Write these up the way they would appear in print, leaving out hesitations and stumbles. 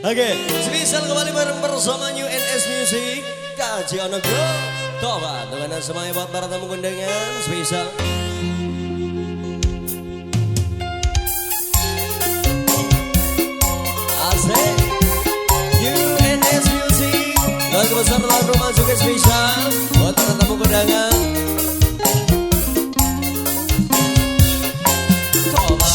Oke, spesial kembali bareng bersama New NS Music KJ Onogro. Toba dengan semuanya buat para tamu undangan spesial. Asik New NS Music. Keluarga besar tuan rumah juga spesial buat para tamu undangan. Toba.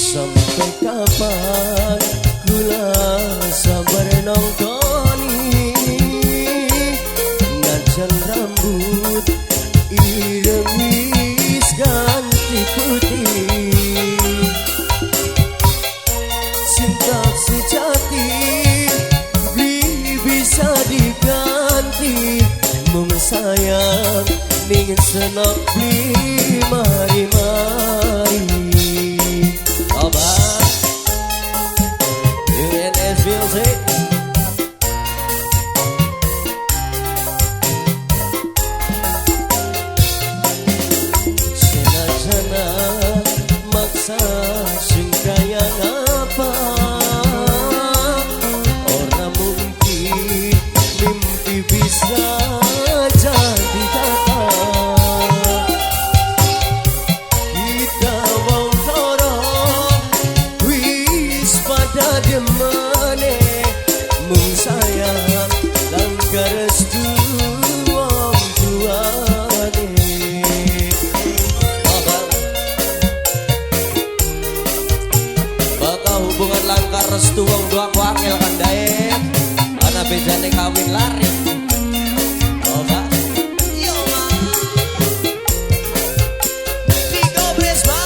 Sampai kapan kula sabar nongkoni najan rambut ireng wis ganti putih. Cinta sejati beli bisa diganti, mung sayang ning senok beli mari-mari. Obat UNS Music. Senajana maksa sing kaya ngapa, ora mungkin mimpi bisa jadi nyata. Kita wong loro wis pada demene, mung sayang langgar restu wong tuane. Bakal hubungan langkar restu wong tua ku angel kan dae. Ana bedane kawin lari. Coba. Yo ma. Tiga Bresma.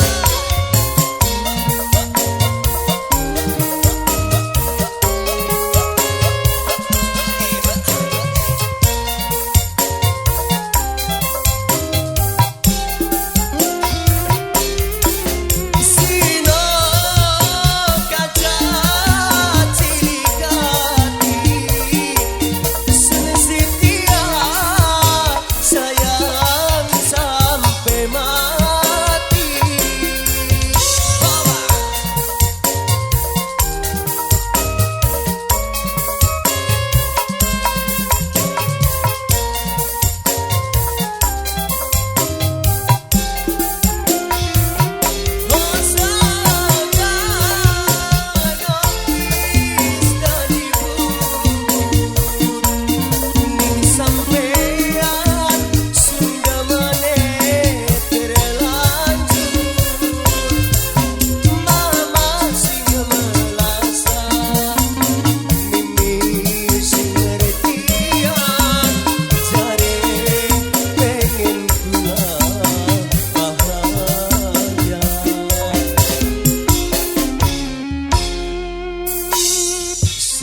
Sino kaca cilik ati setia sayang sampai mati. Bawa.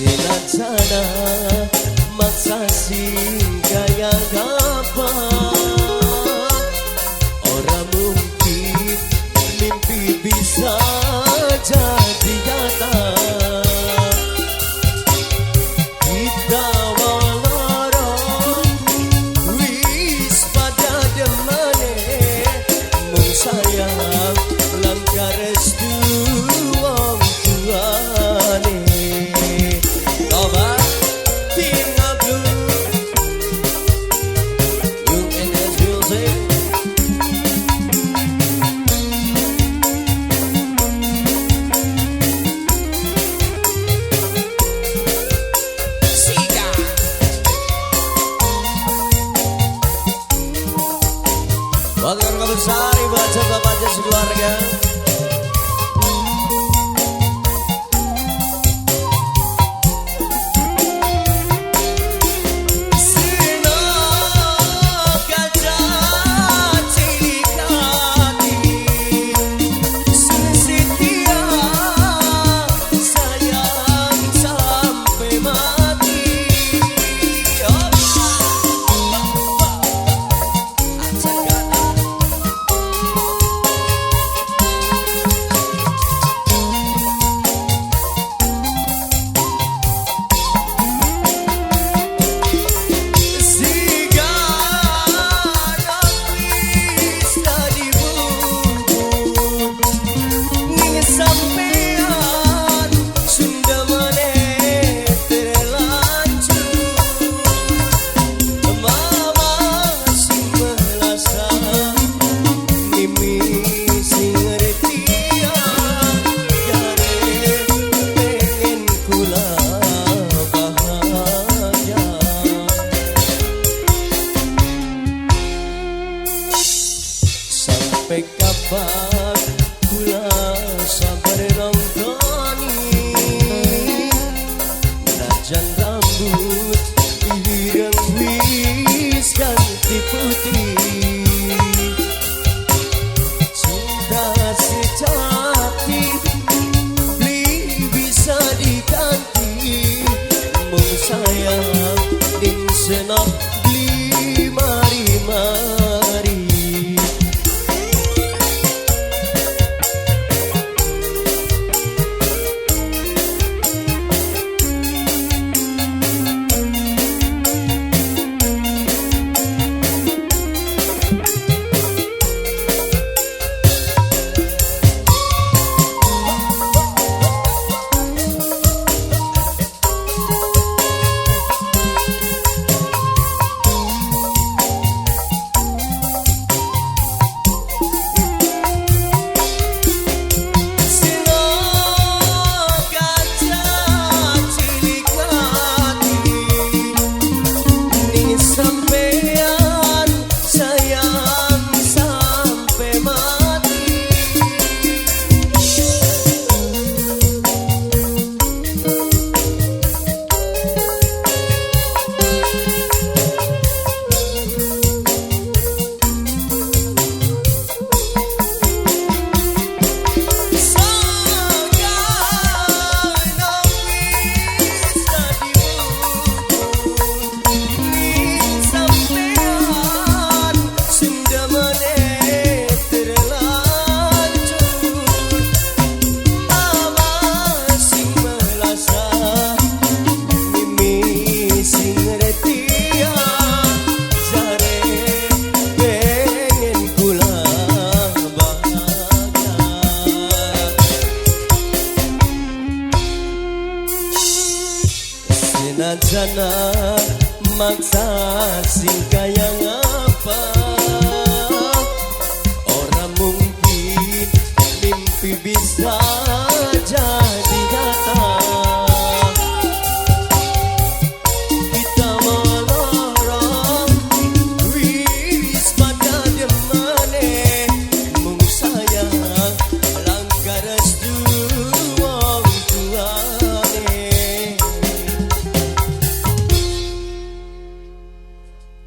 Senajana maksa sing kaya ngapa, ora mungkin mimpi bisa jadi nyata. Kita wong loro wis pada demene, mung sayang langkah restu wong tuane. Toba Tina Blue UNS Music. Siga. Buat keluarga besar, ibu aja, bapak aja, sekeluarga. Sino kaca cilik ati setia sayang sampai mati. Aja. sabar kula sabar nonggoni. Najan rambut ireng wis ganti putih, cinta sejati beli bisa diganti. Mung sayang ning senok beli mari-mari. Senajana maksa sing kaya ngapa, ora mungkin mimpi bisa jadi.